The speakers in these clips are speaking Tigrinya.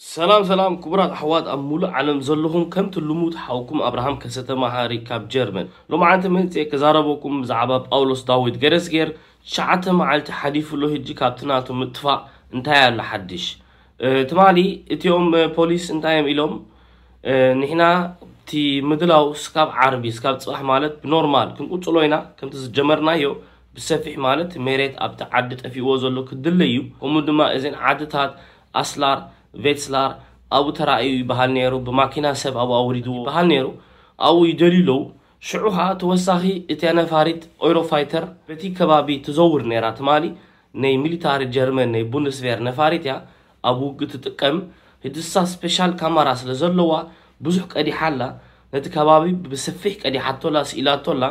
ሰላም ሰላም ክቡራት ኣሕዋት ኣብ ሙሉእ ዓለም ዘለኹም፣ ከምቲ ልሙድ ሓውኩም ኣብርሃም ከሰተ መሃሪ ካብ ጀርመን። ሎማዓንቲ መጽኤ ክዛረበኩም ብዛዕባ ጳውሎስ ዳዊት ገረዝጌር ትሽዓተ መዓልቲ ሓሊፉ ኣሎ። ሕጂ ካብቲ ናቱ ምጥፋእ እንታይ ኣሎ ሓድሽ? እ፣ ትማሊ እቲኦም እ፣ ፖሊስ እንታይ እዮም ኢሎም? እ፣ ንሕና እቲ ምድላው ስካብ ዓርቢ ስካብ ጽባሕ ማለት ብኖርማል ክንቁጽሎ ኢና። ከምቲ ዝጀመርናዮ ብሰፊሕ ማለት መሬት ኣብቲ ዓዲ ጠፊእዎ ዘሎ ክድለ እዩ። ከምኡ ድማ እዘን ዓድታት ኣስላር፣ ቬትስላር ኣብኡ ተራእዩ ይበሃል ነይሩ። ብማኪና ሰብ ኣብኡ ኣውሪድዎ ይበሃል ነይሩ። ኣብኡ ይደልዩ ኣለዉ። ሽዑ ኸዓ ተወሳኺ እቲያ ነፋሪት ኦይሮፋይተር በቲ ከባቢ ትዘውር ነይራ። ትማሊ ናይ ሚሊታሪ ጀርመን ናይ ቡንደስቬር ነፋሪት እያ ኣብ ውግእ ትጥቀም። ህድሳ ስፔሻል ካማራ ስለ ዘለዋ ብዙሕ ቀዲሓ ኣላ። ነቲ ከባቢ ብሰፊሕ ቀዲሓቶ ኣላ፣ ስኢላቶ ኣላ።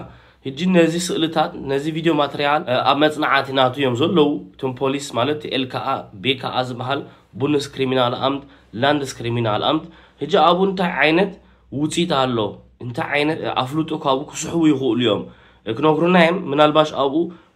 ሕጂ ነዚ ስእልታት፣ ነዚ ቪድዮ ማተርያል እ፣ ኣብ መጽናዕቲ ናቱ እዮም ዘለዉ። እቶም ፖሊስ ማለት ኤልካኣ ቤካኣ ዝበሃል ቡንስ ክሪሚናል ኣምት፣ ላንድስ ክሪሚናል ኣምት። ሕጂ ኣብኡ እንታይ ዓይነት ውጽኢት ኣሎ፣ እንታይ ዓይነት ኣፍልጦ ካብኡ ክስሕቡ ይኽእሉ እዮም ክነግሩና እዮም። ምናልባሽ ኣብኡ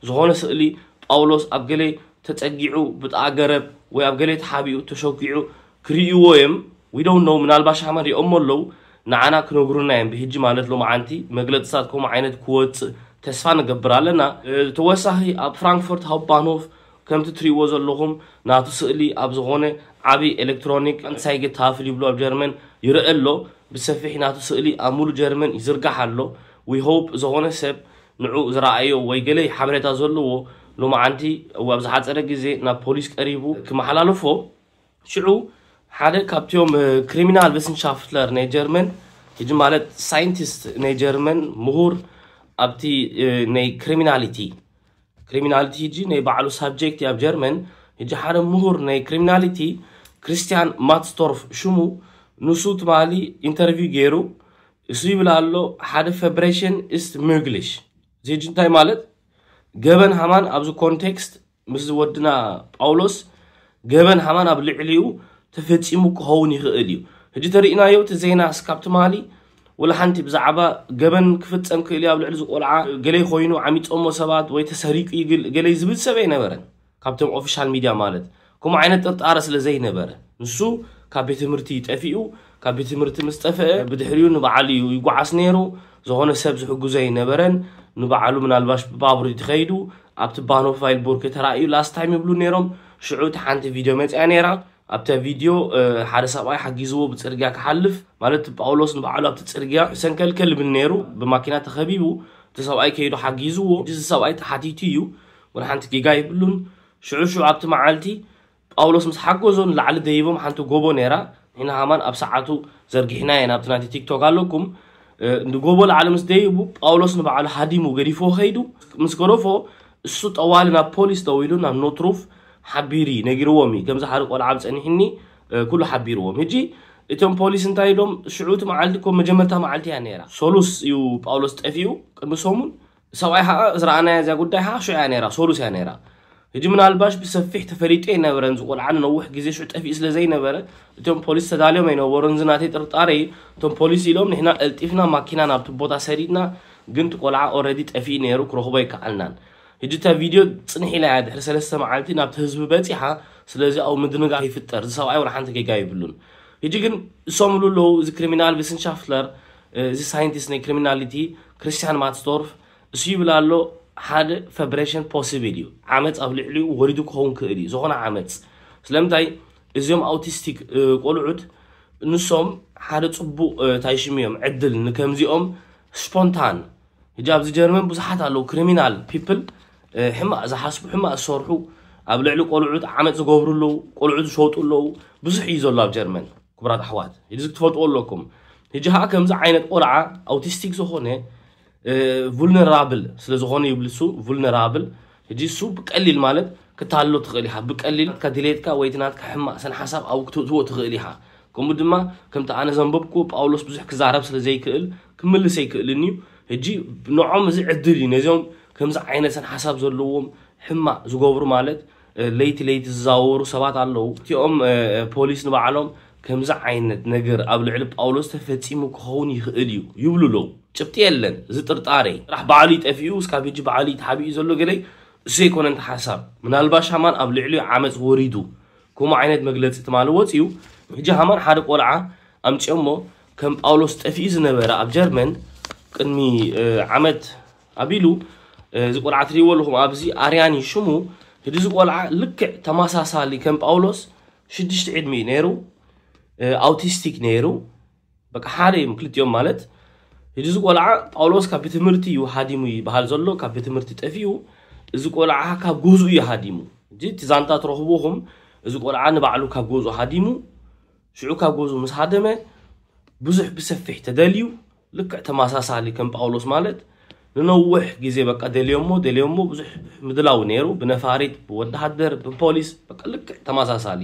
ዝኾነ ስእሊ ጳውሎስ ኣብ ገለ ተጸጊዑ ብጥኣ ገረብ ወይ ኣብ ገለ ተሓቢኡ ተሸኪዑ ክርእይዎ እዮም። We don't know፣ ምናልባሽ ሃመ ሪኦሞ ኣለዉ። ንዓና ክነግሩና እዮም ብሕጂ ማለት ሎማዓንቲ መግለጽታት ከምኡ ዓይነት ክወጽእ ተስፋ ንገብር ኣለና። እ፣ ተወሳኺ ኣብ ፍራንክፈርት ሃውባንሆፍ ከምቲ ትርእይዎ ዘለኹም ናቱ ስእሊ ኣብ ዝኾነ ዓቢ ኤሌክትሮኒክ ኣንሳይገ ታፍል ይብሉ ኣብ ጀርመን ይርአ ኣሎ። ብሰፊሕ ናቱ ስእሊ ኣብ ሙሉ ጀርመን ይዝርጋሕ ኣሎ። We hope ዝኾነ ሰብ ንዑ ዝረኣዮ ወይ ገለ ሓበሬታ ዘለዎ ሎማዓንቲ ኣብ ዝሓጸረ ግዜ ናብ ፖሊስ ቀሪቡ ክመሓላለፎ። ሽዑ ሓደ ካብቲኦም እ፣ ክሪሚናል ቨስንሻፍትለር ናይ ጀርመን፣ ሕጂ ማለት ሳይንቲስት ናይ ጀርመን፣ ምሁር ኣብቲ እ፣ ናይ ክሪሚናሊቲ፣ ክሪሚናሊቲ ሕጂ ናይ ባዕሉ ሳብጀክት እዩ ኣብ ጀርመን። ሕጂ ሓደ ምሁር ናይ ክሪሚናሊቲ ክርስቲያን ማትስቶርፍ ሽሙ፣ ንሱ ትማሊ ኢንተርቪው ገይሩ እሱ ይብል ኣሎ ሓደ ፈብሬሽን ኢስት ምግሊሽ። እዚ ሕጂ እንታይ ማለት? ገበን ሃማን ኣብዚ ኮንቴክስት ምስ ወድና ጳውሎስ ገበን ሃማን ኣብ ልዕሊኡ ተፈጺሙ ክኸውን ይኽእል እዩ። ሕጂ ተሪእናዮ እቲ ዜና እስካብ ትማሊ ወላ ሓንቲ ብዛዕባ ገበን ክፍጸም ክእል እዩ ኣብ ልዕሊ ዝቆልዓ ገለይ ኮይኑ ዓሚጾሞ ሰባት ወይ ተሰሪቁ ይግል ገለይ ዝብል ሰብ ኣይነበረን። ካብቶም ኦፊሻል ሚድያ ማለት ከምኡ ዓይነት ጥርጣረ ስለ ዘይነበረ ንሱ ካብ ቤት ትምህርቲ ጠፊኡ፣ ካብ ቤት ትምህርቲ ምስ ጠፍአ ብድሕሪኡ ንበዓሉ እዩ ይጓዓስ ነይሩ። ዝኾነ ሰብ ዝሕግዞ ኣይነበረን። ንበዓሉ ምናልባሽ ብባቡር እዩ ተኸይዱ። ኣብቲ ባኖ ፋይልቡርክ ተራእዩ ላስት ታይም ይብሉ ነይሮም። ሽዑ እቲ ሓንቲ ቪድዮ መፅያ ነይራ። ኣብታ ቪድዮ እ፣ ሓደ ሰብኣይ ሓጊዝዎ ብፅርግያ ክሓልፍ ማለት ጳውሎስ ንበዓሉ ኣብቲ ፅርግያ ሰንከልከል ይብል ነይሩ። ብማኪና ተኸቢቡ እቲ ሰብኣይ ከይዱ ሓጊዝዎ። እዚ ሰብኣይ ተሓቲቱ እዩ። ወላ ሓንቲ ጌጋ የብሉን። ሽዑ ሽዑ ኣብቲ መዓልቲ ጳውሎስ ምስ ሓገዞ ንላዕሊ ደይቦም ሓንቲ ጎቦ ነይራ። ንሕና ሃማን ኣብ ሰዓቱ ዘርጊሕና ኢና ኣብቲ ናቲ ቲክቶክ ኣለኩም። እ፣ ንጎቦ ላዕሊ ምስ ደይቡ ጳውሎስ ንባዕሉ ሃዲሙ ገዲፍዎ ከይዱ። ምስ ገደፎ እሱ ጠዋሊ ናብ ፖሊስ ደዊሉ ናብ ኖትሩፍ ሓቢሪ ነጊርዎም እዩ። ከምዚ ሓደ ቆልዓ ኣብ ጸኒሕኒ እ፣ ኩሉ ሓቢርዎም። ሕጂ እቶም ፖሊስ እንታይ ኢሎም? ሽዑ እቲ መዓልቲ እኮ መጀመርታ መዓልቲ እያ ነይራ። ሶሉስ እዩ ጳውሎስ ጠፊኡ። ቅድሚ ሰሙን ሰብኣይ ኸዓ ዝረኣናያ እዚኣ ጉዳይ ኸዓ ሽዑ እያ ነይራ፣ ሶሉስ እያ ነይራ። ሕጂ ምናልባሽ ብሰፊሕ ተፈሊጡ ኣይነበረን፣ ዝቆልዓ ንነዊሕ ግዜ ሽዑ ጠፊኡ ስለ ዘይነበረ፣ እቶም ፖሊስ ተዳልዮም ኣይነበሩን። እዚ ናተይ ጥርጣረ እዩ። እቶም ፖሊስ ኢሎም፣ ንሕና ቀልጢፍና ማኪና ናብቲ ቦታ ሰዲድና፣ ግን እቲ ቆልዓ ኦልሬዲ ጠፊኡ ነይሩ፣ ክረኽቦ ኣይከኣልናን። ሕጂ እታ ቪድዮ ጽንሕ ኢላ እያ፣ ድሕሪ ሰለስተ መዓልቲ ናብቲ ህዝቢ በጺሓ። ስለዚ ኣብኡ ምድንጋር ይፍጠር፣ እዚ ሰብኣይ ወላ ሓንቲ ጌጋ የብሉን። ሕጂ ግን እሶም ይብሉ ኣለዉ፣ እዚ ክሪሚናል ቪስንሻፍትለር፣ እዚ ሳይንቲስት ናይ ክሪሚናሊቲ ክርስቲያን ማትስቶርፍ፣ እሱ ይብል ኣሎ፣ ሓደ ፈብሬሽን ፖሲብል እዩ። ዓመፅ ኣብ ልዕሊኡ ወሪዱ ክኸውን ክእል እዩ፣ ዝኾነ ዓመፅ። ስለምንታይ? እዚኦም ኣውቲስቲክ እ፣ ቆልዑት ንሶም ሓደ ፅቡቕ እ፣ እንታይ ሽም እዮም ዕድል ንከምዚኦም ስፖንታን። ሕጂ ኣብዚ ጀርመን ብዙሓት ኣለዉ ክሪሚናል ፒፕል፣ እ፣ ሕማቕ ዝሓስቡ፣ ሕማቕ ዝሰርሑ፣ ኣብ ልዕሊ ቆልዑት ዓመፅ ዝገብሩ ኣለዉ፣ ቆልዑት ዝሸጡ ኣለዉ። ብዙሕ እዩ ዘሎ ኣብ ጀርመን። ክቡራት ኣሕዋት፣ ሕጂ ክትፈልጥዎ ኣለኩም። ሕጂ ኸዓ ከምዚ ዓይነት ቆልዓ ኣውቲስቲክ ዝኾነ እ፣ vulnerable ስለ ዝኾነ ይብል እሱ፣ vulnerable። ሕጂ እሱ ብቀሊል ማለት ክታሎ ትኽእል ኢኻ፣ ብቀሊል ናትካ ድሌትካ ወይ እቲ ናትካ ሕማቕ ሰን ሓሳብ ኣብኡ ክትእትዎ ትኽእል ኢኻ። ከምኡ ድማ ከምቲ ኣነ ዘንበብኩ ጳውሎስ ብዙሕ ክዛረብ ስለ ዘይክእል ክምልስ ኣይክእልን እዩ። ሕጂ ንዖም እዚ ዕድል እዩ፣ ነዚኦም ከምዚ ዓይነት ሰን ሓሳብ ዘለዎም ሕማቕ ዝገብሩ ማለት እ፣ ለይቲ ለይቲ ዝዛወሩ ሰባት ኣለዉ። እቲኦም እ፣ ፖሊስ ንባዕሎም ከምዚ ዓይነት ነገር ኣብ ልዕሊ ጳውሎስ ተፈጺሙ ክኸውን ይኽእል እዩ ይብሉ ኣለዉ። ጭብጢ የለን፣ እዚ ጥርጣረ ጥራሕ ባዕሉ ይጠፊኡ፣ እስካብ ሕጂ ባዕሉ እዩ ተሓቢኡ ዘሎ ገለይ፣ እሱ ኣይኮነን እቲ ሓሳብ። ምናልባሽ ሃማን ኣብ ልዕሊኡ ዓመፅ ወሪዱ፣ ከምኡ ዓይነት መግለፂ ትማሊ ወፂኡ። ሕጂ ሃማን ሓደ ቆልዓ ኣምፅኦሞ፣ ከም ጳውሎስ ጠፊኡ ዝነበረ ኣብ ጀርመን ቅድሚ ዓመት ኣቢሉ፣ እዚ ቆልዓ ትሪእዎ ኣለኹም ኣብዚ ኣርያኒ ሽሙ። ሕጂ እዚ ቆልዓ ልክዕ ተመሳሳሊ ከም ጳውሎስ ሽዱሽተ ዕድሚኡ ነይሩ፣ ኣውቲስቲክ ነይሩ። በቃ ሓደ እዮም ክልቲኦም ማለት። ሕጂ እዚ ቆልዓ ጳውሎስ ካብ ቤት ትምህርቲ እዩ ሃዲሙ ይበሃል ዘሎ። ካብ ቤት ትምህርቲ ጠፊኡ፣ እዚ ቆልዓ ካብ ገዝኡ እዩ ሃዲሙ። ሕጂ እቲ ዛንታ ትረኽብኹም፣ እዚ ቆልዓ ንባዕሉ ካብ ገዝኡ ሃዲሙ፣ ሽዑ ካብ ገዝኡ ምስ ሃደመ ብዙሕ ብሰፊሕ ተደልዩ፣ ልክዕ ተመሳሳሊ ከም ጳውሎስ ማለት ንነዊሕ ግዜ በቃ ደልዮሞ ደልዮሞ ብዙሕ ምድላው ነይሩ፣ ብነፋሪት፣ ብወተሃደር፣ ብፖሊስ፣ በቃ ልክዕ ተመሳሳሊ።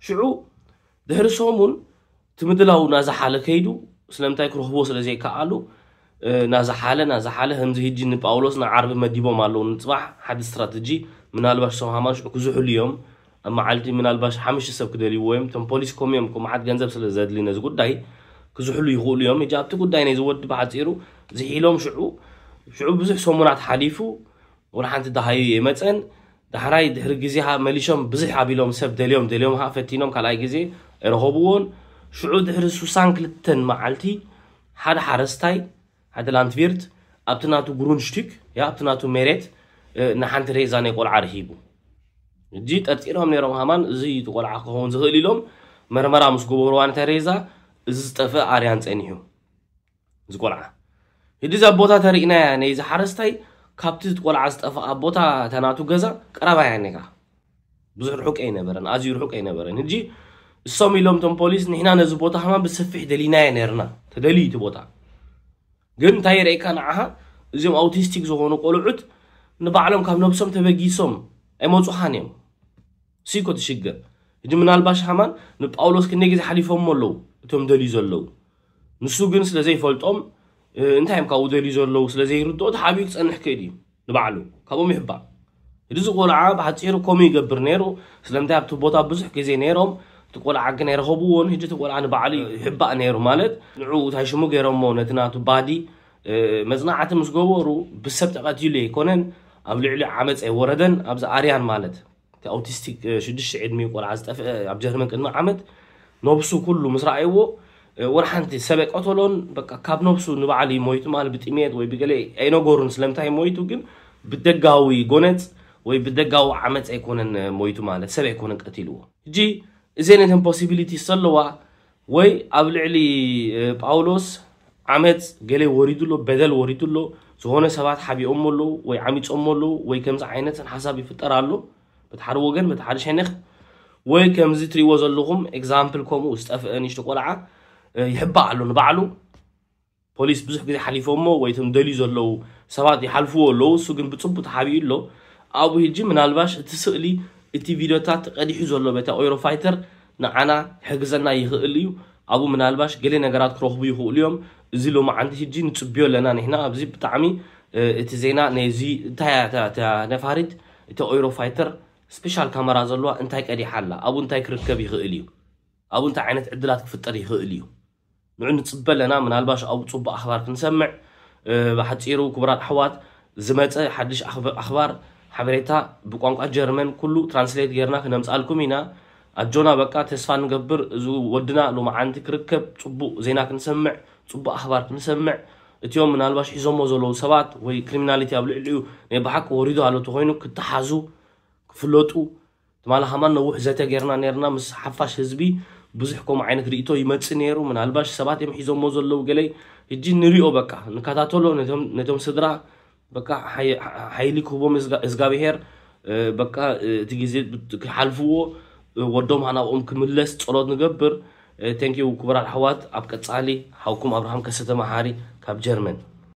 ሽዑ ድሕሪ ሰሙን እቲ ምድላው ናዝሓለ ከይዱ፣ ስለምንታይ ክረኽቦ ስለ ዘይከኣሉ፣ ናዝሓለ ናዝሓለ ከምዚ ሕጂ ንጳውሎስ ንዓርቢ መዲቦም ኣለዉ፣ ንፅባሕ ሓደ ስትራተጂ። ምናልባሽ ሰው ሃማን ሽዑ ክዝሕሉ እዮም። ኣብ መዓልቲ ምናልባሽ ሓሙሽተ ሰብ ክደልይዎ እዮም። እቶም ፖሊስ ኮም እዮም፣ ኮም መዓት ገንዘብ ስለ ዘድሊ ነዚ ጉዳይ ክዝሕሉ ይኽእሉ እዮም። ሕጂ ኣብቲ ጉዳይ ናይዚ ወዲ ብሓፂሩ ዝሒሎም ሽዑ ሽዑ ብዙሕ ሰሙናት ሓሊፉ፣ ወላ ሓንቲ ደሃዩ የመፀን። ዳሕራይ ድሕሪ ግዜ ሃ መሊሾም ብዝሕ ኣቢሎም ሰብ ደልዮም ደልዮም ሃ ፈቲኖም ካልኣይ ግዜ ኣይረኸብዎን። ሽዑ ድሕሪ ሱሳን ክልተን መዓልቲ ሓደ ሓረስታይ፣ ሓደ ላንትቪርት ኣብቲ ናቱ ግሩንድሽቲክ ያ ኣብቲ ናቱ ሜሬት ንሓንቲ ሬዛ ናይ ቆልዓ ረሂቡ። እጂ ጠርጢሮም ነይሮም ሃማን እዚ ቆልዓ ክኸውን ዝኽእል ኢሎም መርመራ ምስ ገበርዋ ነታ ሬዛ እዚ ዝጠፍእ ኣርያን ፀኒሑ። እዚ ቆልዓ ሕጂ እዛ ቦታ ተሪእናያ ነይዚ ሓረስታይ ካብቲ ቆልዓ ዝጠፍኣ ቦታ ተናቱ ገዛ ቀረባያ ነጋ ብዙሕ ርሑቅ ኣይነበረን፣ ኣዝዩ ርሑቅ ኣይነበረን። ሕጂ እሶም ኢሎም እቶም ፖሊስ ንሕና ነዚ ቦታ ሃማን ብሰፊሕ ደሊናየ ነርና፣ ተደልዩ እቲ ቦታ ግን እንታይ የርእየካ ንዓኻ እዚኦም ኣውቲስቲክ ዝኾኑ ቆልዑት ንባዕሎም ካብ ነብሶም ተበጊሶም ኣይመፁኻን እዮም። ሲኮ ትሽግር ሕጂ ምናልባሽ ሃማን ንጳውሎስ ክንደይ ግዜ ሓሊፎሞ ኣለዉ እቶም ደልዩ ዘለዉ። ንሱ ግን ስለ ዘይፈልጦም እንታይ እዮም ካብኡ ደልዩ ዘለዉ ስለ ዘይርድኦ ተሓቢኡ ክፀንሕ ክእል እዩ። ንባዕሉ ካብኦም ይሕባእ። ሕጂ እዚ ቆልዓ ብሓፂሩ ከምኡ ይገብር ነይሩ። ስለምንታይ ኣብቲ ቦታ ብዙሕ ግዜ ነይሮም፣ እቲ ቆልዓ ግን ኣይረኸብዎን። ሕጂ እቲ ቆልዓ ንባዕሉ ይሕባእ ነይሩ ማለት ንዕኡ እንታይ ሽሙ ገይሮሞ ነቲ ናቱ ባዲ መፅናዕቲ ምስ ገበሩ ብሰብ ተቐቲሉ ኣይኮነን፣ ኣብ ልዕሊ ዓመፅ ኣይወረደን። ኣብዚ ኣርያን ማለት እቲ ኣውቲስቲክ ሽዱሽተ ዕድሚኡ ቆልዓ ዝጠፍአ ኣብ ጀርመን ቅድሚ ዓመት ነብሱ ኩሉ ምስ ረኣይዎ ወላ ሓንቲ ሰብ ኣይቀተሎን። በቃ ካብ ነብሱ ንባዕሉ ሞይቱ ማለት ብጥሜት ወይ ብገለ ኣይነገሩን ስለምንታይ ሞይቱ፣ ግን ብደጋዊ ጎነፅ ወይ ብደጋዊ ዓመፅ ኣይኮነን ሞይቱ ማለት ሰብ ኣይኮነን ቀቲልዎ። ሕጂ እዘን ነተን ፖሲቢሊቲ ዘለዋ ወይ ኣብ ልዕሊ ጳውሎስ ዓመፅ ገለ ወሪዱ ኣሎ፣ በደል ወሪዱ ኣሎ፣ ዝኾነ ሰባት ሓቢኦሞ ኣለዉ ወይ ዓሚፆሞ ኣለዉ ወይ ከምዚ ዓይነትን ሓሳብ ይፍጠር ኣሎ በቲ ሓደ ወገን በቲ ሓደ ሸነኽ። ወይ ከምዚ ትሪእዎ ዘለኹም ኤግዛምፕል ከምኡ ዝጠፍአ ንእሽቶ ቆልዓ ይሕባእ ኣሎ ንባዕሉ። ፖሊስ ብዙሕ ግዜ ሓሊፎሞ ወይ እቶም ደልዩ ዘለዉ ሰባት ይሓልፍዎ ኣለዉ። እሱ ግን ብፅቡቅ ተሓቢኡ ኣሎ። ኣብኡ ሕጂ ምናልባሽ እቲ ስእሊ እቲ ቪድዮታት ተቀዲሑ ዘሎ በታ ኦይሮ ፋይተር ንዓና ክሕግዘና ይኽእል እዩ። ኣብኡ ምናልባሽ ገለ ነገራት ክረኽቡ ይኽእሉ እዮም። እዚ ሎማዓንቲ ሕጂ ንፅብዮ ኣለና ንሕና ኣብዚ ብጣዕሚ እቲ ዜና ነዚ እንታይ እያ እታ ነፋሪት እቲ ኦይሮ ፋይተር ስፔሻል ካመራ ዘለዋ እንታይ ቀዲሓ ኣላ ኣብኡ እንታይ ክርከብ ይኽእል እዩ ኣብኡ እንታይ ዓይነት ዕድላት ክፍጠር ይኽእል እዩ። ንዑ ንፅበ ኣለና ምናልባሽ ኣብኡ ፅቡቅ ኣኽባር ክንሰምዕ። ብሓፂሩ ክቡራት ኣሕዋት ዝመፀ ሓድሽ ኣኽባር ሓበሬታ ብቋንቋ ጀርመን ኩሉ ትራንስሌት ጌርና ክነምፃልኩም ኢና። ኣጆና በቃ ተስፋ ንገብር እዚ ወድና ሎማዓንቲ ክርከብ ፅቡቅ ዜና ክንሰምዕ ፅቡቅ ኣኽባር ክንሰምዕ። እቲኦም ምናልባሽ ሒዞሞ ዘለዉ ሰባት ወይ ክሪሚናሊቲ ኣብ ልዕሊኡ ናይ ብሓቂ ወሪዱ ኣሎ ተኮይኑ ክተሓዙ ክፍለጡ። ትማሊ ከማን ነዊሕ ዘተ ጌርና ኔርና ምስ ሓፋሽ ህዝቢ ብዙሕ ከምኡ ዓይነት ርእይቶ ይመጽእ ነይሩ። ምናልባሽ ሰባት እዮም ሒዞሞ ዘለዉ ገለይ። ሕጂ ንሪኦ በቃ ንከታተሎ ነቶም፣ ነቶም ስድራ በቃ ሓይ-፣ ሓይሊ ክህቦም እዝጋ-፣ እዝጋብሄር፣ እ፣ በቃ፣ እ፣ እቲ ግዜ ብት-፣ ክሓልፍዎ፣ እ፣ ወዶም ናብኦም ክምለስ ጸሎት ንገብር። እ፣ ቴንኪው ክቡራት ኣሕዋት፣ ኣብ ቀጻሊ ሓውኩም ኣብርሃም ከሰተ መሓሪ ካብ ጀርመን።